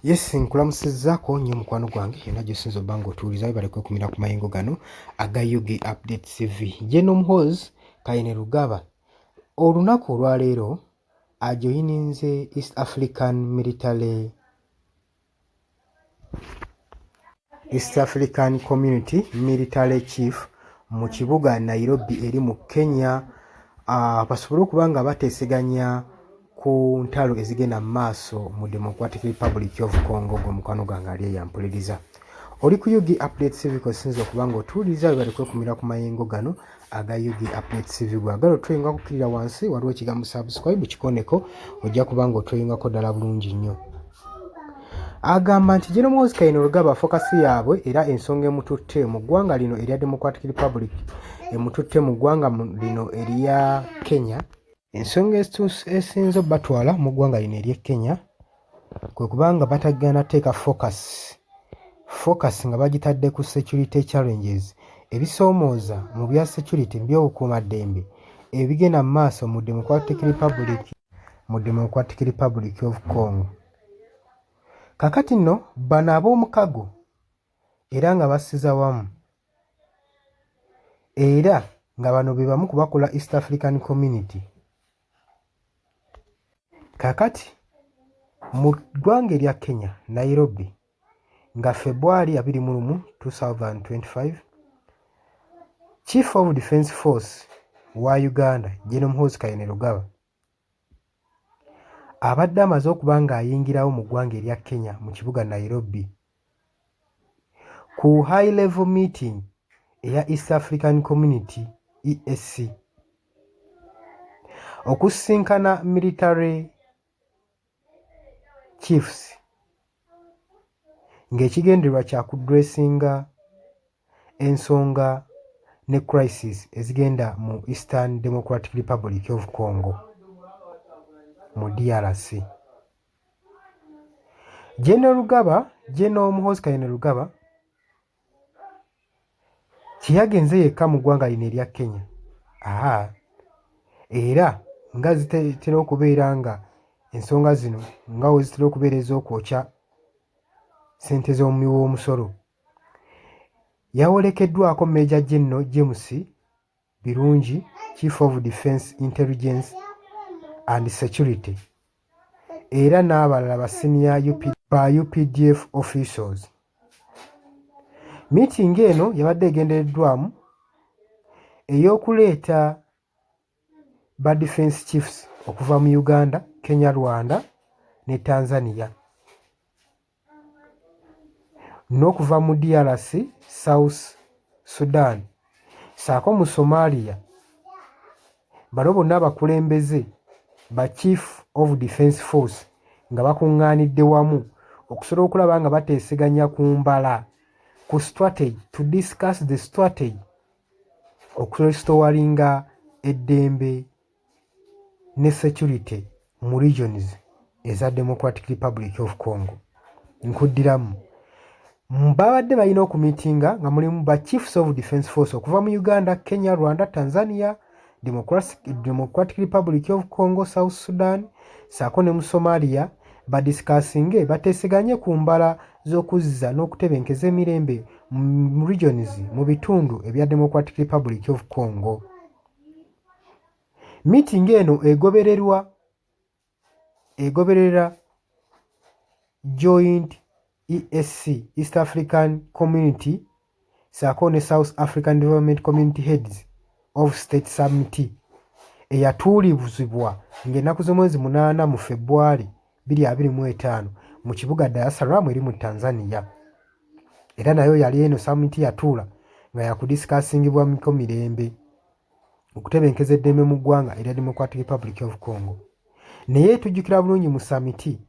Yes, nkulamusizzaako nnyo mukwano gwange yonna gy'osinza obba ng'otuwuliza. Webale kwekumira ku mayengo gano aga UG Update TV. General Muhoozi Kainerugaba olunaku olwaleero ajoyininze East African Military East African Community Military Chief mu kibuga Nairobi eri mu Kenya, basobole okuba nga bateeseganya ku ntalo ezigenda mu maaso mu Democratic Republic of Congo. Gwe mukwano gwange ali eyampuliriza, oli ku UG Update TV kosinza okuba nga otuwuliriza. Webale kwekumira ku mayengo gano aga UG Update TV. Gwagala otweyungako, kkirira wansi, waliwo ekigambo "subscribe", kikoneko, ojja kuba nga otweyungako ddala bulungi nnyo. Agamba nti General Muhoozi Kainerugaba focus yaabwe era ensonga emututte mu ggwanga lino erya Democratic Republic, emututte mu ggwanga lino erya Kenya, ensonga esinze obbatwala mu ggwanga lino ery'e Kenya kwe kubanga batagenda teeka focus nga bagitadde ku security challenges, ebisoomooza mu bya security, mu by'obukuumaddembe ebigenda mu maaso mu Democratic Republic of Congo. Kaakati nno bano ab'omukago era nga bassiza wamu, era nga bano be bamu ku bakola East African Community. Kaakati mu ggwanga erya Kenya, Nairobi, nga February 21 2025, Chief of Defence Force wa Uganda, General Muhoozi Kainerugaba, abadde amaze okuba ng'ayingirawo mu ggwanga erya Kenya mu kibuga Nairobi ku high level meeting eya East African Community, EAC, okusisinkana military chiefs ng'ekigendererwa kya kuaddressinga ensonga ne crisis ezigenda mu Eastern Democratic Republic of Congo, mu DRC. General Rugaba, General Muhoozi Kainerugaba teyagenze yekka mu ggwanga lino erya Kenya. Aa era nga zitera okubeera nga ensonga zino nga we zitera okubeera ez'okwokya ssente z'omuwi w'omusolo, yawerekeddwako Major General James Birungi, Chief of Defence Intelligence and Security, era n'abalala ba senior ba UPDF officials. Meeting eno yabadde egendereddwamu ey'okuleeta ba defence chiefs okuva mu Uganda, Kenya, Rwanda ne Tanzania, n'okuva mu DRC, South Sudan ssaako mu Somalia. Bano bonna abakulembeze ba Chief of Defence Force nga bakuŋŋaanidde wamu okusobola okulaba nga bateeseganya ku mbala, ku strategy, to discuss the strategy okurestoringa eddembe ne security mu regions eza Democratic Republic of Congo. Nkuddiramu, babadde balina okumiitinga nga mulimu ba Chiefs of Defence Force okuva mu Uganda, Kenya, Rwanda, Tanzania, Democratic Republic of Congo, South Sudan ssaako ne mu Somalia, badiscussinge, bateeseganye ku mbala z'okuzza n'okutebenkeza emirembe mu regions, mu bitundu ebya Democratic Republic of Congo. Meeting eno egoberera joint EAC, East African Community, ssaako ne South African Development Community Heads of State Summit eyatuulizibwa ng'ennaku z'omwezi 8 mu February 2025 mu kibuga Dar es Salaam eri mu Tanzania. Era nayo yali eno summit yatuula nga yakudiscussingibwako mirembe, okutebenkeza eddembe mu ggwanga erya Democratic Republic of Congo. Naye tujjukira bulungi, mu summit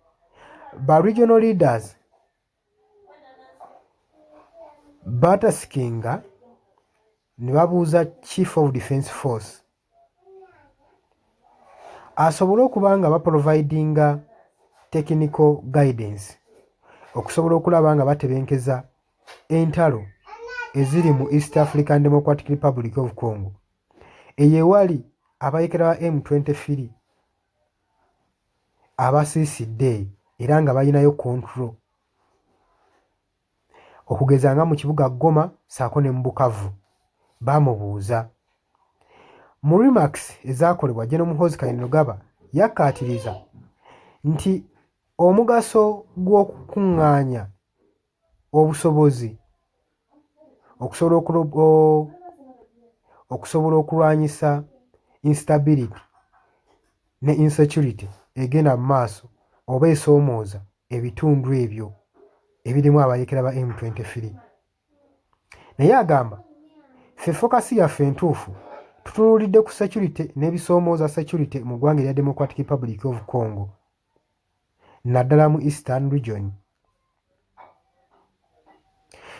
ba regional leaders bataskinga ne babuuza Chief of Defence Force asobole okuba nga baprovidinga technical guidance okusobola okulaba nga batebenkeza entalo eziri mu East African Democratic Republic of Congo, eyo ewali abayekera ba M23 abasiisidde era nga balinayo control. Okugeza nga mu kibuga Goma ssaako ne mu Bukavu. Baamubuuza. Mu remarks ezaakolebwa General Muhoozi Kainerugaba yakkaatiriza nti omugaso gw'okukungaanya obusobozi okusobola okulwanyisa instability ne insecurity egenda mu maaso oba esoomooza ebitundu ebyo ebirimu abayeekera ba M23. Naye agamba ffe focus yaffe entuufu tutunuulidde ku security n'ebisoomooza security mu ggwanga erya Democratic Republic of Congo naddala mu Eastern Region.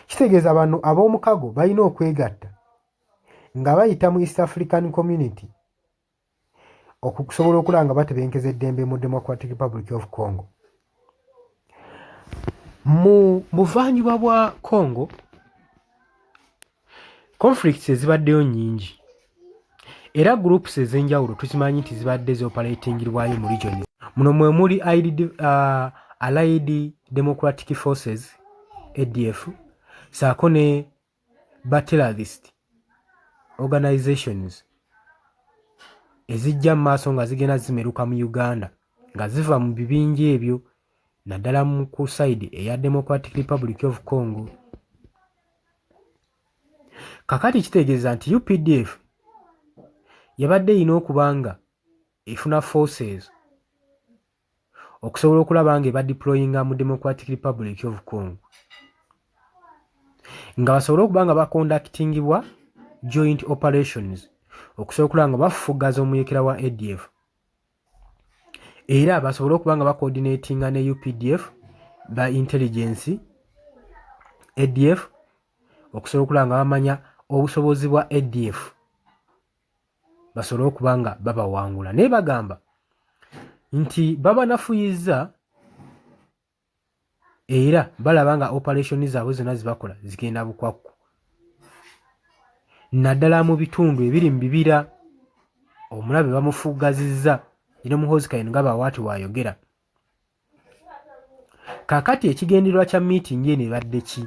Kitegeeza bano ab'omukago balina okwegatta nga bayita mu East African Community okusobola okulaba nga batebenkeza eddembe mu Democratic Republic of Congo. Mu buvanjuba bwa Congo conflicts ezibaddeyo nnyingi era groups ez'enjawulo tukimanyi nti zibadde zioperatingirwayo mu region muno mwe muli Allied Democratic Forces ADF ssaako ne ba terrorist organizations ezijja mu maaso nga zigenda zimeruka mu Uganda nga ziva mu bibinja ebyo naddala mu ku side eya Democratic Republic of Congo. Kakati kitegeeza nti UPDF yabadde erina okuba nga efuna forces okusobola okulaba nga ebadeployinga mu Democratic Republic of Congo nga basobole okuba nga baconductingibwa joint operations okusobola okulaba nga bafugaza omuyeekera wa ADF era basobole okuba nga bacoordinatinga ne UPDF ba intelligence ADF okusobola okulaba nga bamanya obusobozi bwa ADF basobole okuba nga babawangula. Naye bagamba nti babanafuyizza era balaba nga operation zaabwe zonna zibakola zigenda bukwakku naddala mu bitundu ebiri mu bibira omulabe bamufugazizza. General Muhoozi Kainerugaba waati waayogera. Kaakati ekigendererwa kya meeting eno ebadde ki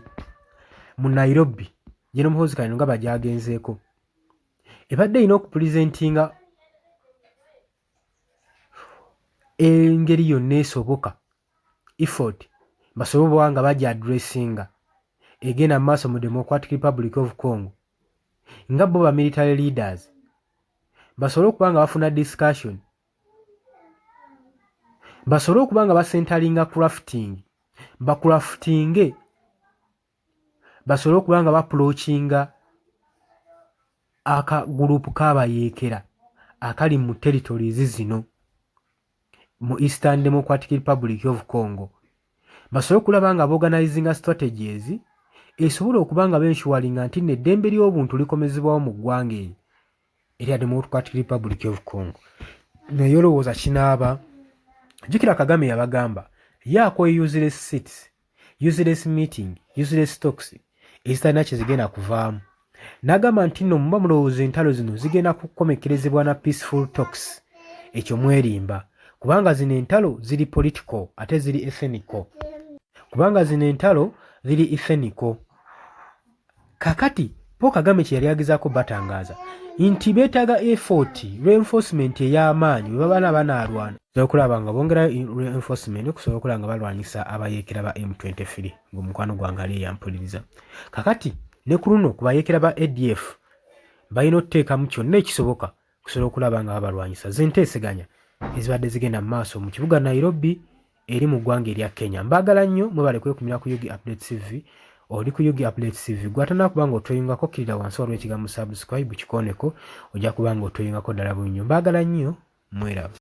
mu Nairobi General Muhoozi Kainerugaba gy'agenzeeko? Ebadde erina okupresentinga engeri yonna esoboka effort basobole okuba nga bagya addressinga egenda mu maaso mu Democratic Republic of Congo nga bo ba military leaders basobole okuba nga bafuna discussion basobole okuba nga basentalinga crafting bacraftinge basobole okuba nga baapproachinga akagurupu k'abayeekera akali mu territories zino mu Eastern Democratic Republic of Congo basobole okulaba nga baorganizinga strategies esobola okuba nga bensuringa nti nno eddembe ly'obuntu likomezebwawo mu ggwanga eryo erya Democratic Republic of Congo. Naye olowooza kinaaba? Jjukira Kagame yabagamba ye akoye useless seats, useless meeting, useless talks ezitalina kye zigenda kuvaamu. N'agamba nti nno muba mulowooza entalo zino zigenda kukomekkerezebwa na peaceful talks, ekyo mwerimba kubanga zino entalo ziri political ate ziri ethnical, kubanga zino entalo ziri ethnical. Kakati Paul Kagame kye yali agezaako batangaaza nti beetaaga effort reinforcement ey'amaanyi bwe baba banaalwana okulaba nga bongerayo reinforcement okusobola okulaba nga balwanyisa abayeekera ba M23 ng'omukwano gwange ali eyampuliriza. Kakati ne ku luno ku bayeekera ba ADF balina okuteekamu kyonna ekisoboka okusobola okulaba nga babalwanyisa. Ze nteeseganya ezibadde zigenda mu maaso mu kibuga Nairobi eri mu ggwanga erya Kenya. Mbaagala nnyo, mwebale kwekumira ku Yugi Update TV. Oli ku Yugi Update TV gw'atanaba kuba nga otweyungako, kkirira wansi waliwo ekigambo subscribe kikooneko, ojja kuba nga otweyungako ddala bunnyo. Mbaagala nnyo, mweraba.